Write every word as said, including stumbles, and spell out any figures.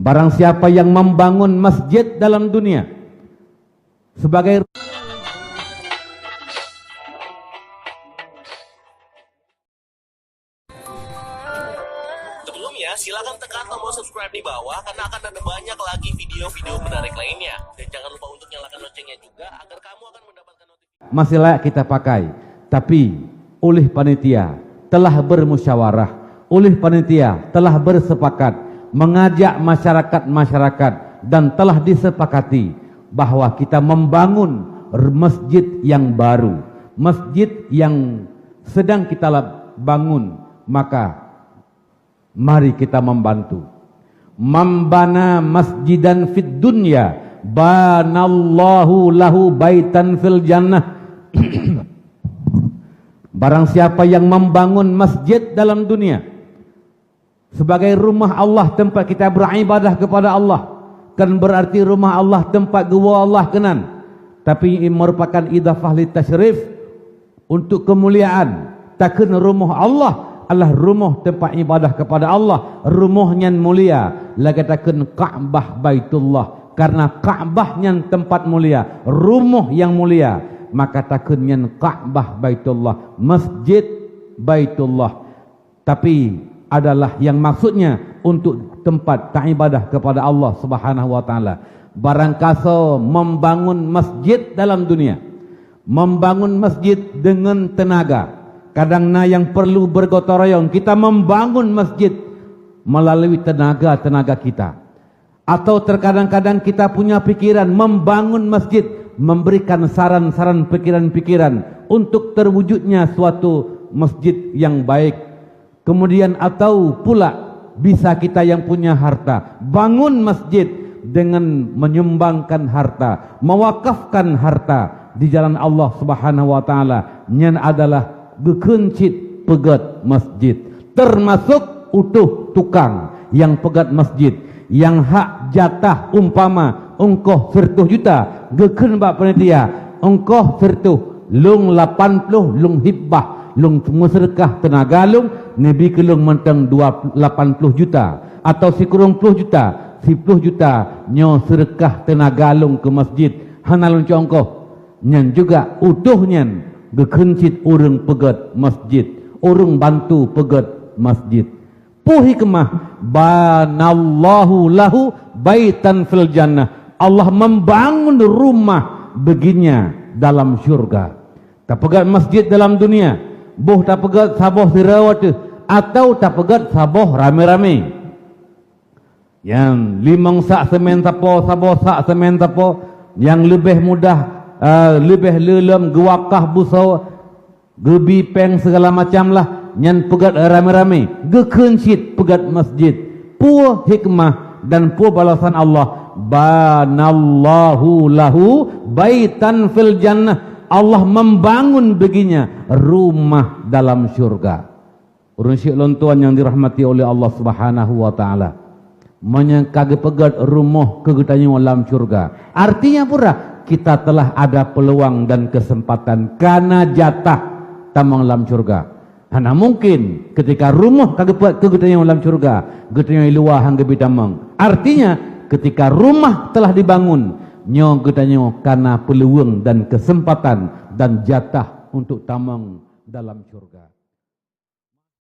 Barang siapa yang membangun masjid dalam dunia sebagai Sebelumnya, silakan tekan tombol subscribe di bawah karena akan ada banyak lagi video-video menarik lainnya. Dan jangan lupa untuk nyalakan loncengnya juga agar kamu akan mendapatkan notifikasi. Masih layak kita pakai, tapi oleh panitia telah bermusyawarah, oleh panitia telah bersepakat mengajak masyarakat-masyarakat dan telah disepakati bahwa kita membangun r-, masjid yang baru, masjid yang sedang kita la-, bangun, maka mari kita membantu. "Man bana masjidan fid dunya, banallahu lahu baitan fil jannah." Barang siapa yang membangun masjid dalam dunia sebagai rumah Allah, tempat kita beribadah kepada Allah, kan berarti rumah Allah, tempat geuwoe Allah keunan, tapi merupakan idafah li tasyrif, untuk kemuliaan. Takheun rumoh Allah adalah rumoh tempat ibadah kepada Allah, rumoh nyan mulia, lagée takheun Ka'bah Baitullah. Karena Ka'bah nyan tempat mulia, rumoh yang mulia, maka takheun nyan Ka'bah Baitullah, Masjid Baitullah. Tapi adalah yang maksudnya untuk tempat taibadah kepada Allah Subhanahu wa Taala. Barangkasoe membangun masjid dalam dunia, membangun masjid dengan tenaga. Kadang na yang perlu bergotong royong, kita membangun masjid melalui tenaga-tenaga kita. Atau terkadang-kadang kita punya pikiran membangun masjid, memberikan saran-saran, pikiran-pikiran untuk terwujudnya suatu masjid yang baik. Kemudian atau pula bisa kita yang punya harta, bangun masjid dengan menyumbangkan harta, mewakafkan harta di jalan Allah Subhanahu wa Taala. Nyan adalah geukheun cit peugét masjid, termasuk utôh tukang nyang peugét masjid, nyang hak jatah umpama ongkoh sireutoh juta, geukheun bak panitia, ongkoh sireutoh, lôn lapan ploh lôn hibah, lôn meuseudeukah teunaga lôn, neubi keu lôn mantong dua, lapan ploh juta, atau sikureueng ploh juta, siploh juta, nyoe seudeukah teunaga lôn keu masjid, hana lôn cok ongkoh. Nyan juga utôh nyan geukheun cit ureuëng peugét masjid, ureuëng bantu peugét masjid. Peue hikmah? Banallahu lahu baitan fil jannah. Allah membangun rumah baginya dalam syurga. Tapeugét masjid dalam dunia, boh tapeugét saboh sidroe teuh, atau tapeugét saboh ramé-ramé. Nyang limong sak seumén sapo, saboh sak seumén sapo, nyang leubeh mudah, eh, leubeh le lom geuwakah busoe, geubi péng segala macam lah, nyan peugét ramé-ramé, geukheun cit peugét masjid. Peue hikmah dan peue balasan Allah? Banallahu lahu baitan fil jannah. Allah membangun baginya rumah dalam syurga. Ureuëng syik lôn tuan nyang dirahmati oleh Allah Subhanahu wa Taala, meunyoe ka geupeugét rumoh keu geutanyoe lam syurga, artinya pura kita telah ada peluang dan kesempatan kana jatah tamong lam syurga. Hana mungkin ketika rumoh ka geupeugét keu geutanyoe lam syurga, geutanyoe i luwa han geubi tamong. Artinya, ketika rumah telah dibangun, nyoe geutanyoe kana peuluweueng dan kesempatan dan jatah untuk tamong dalam syurga.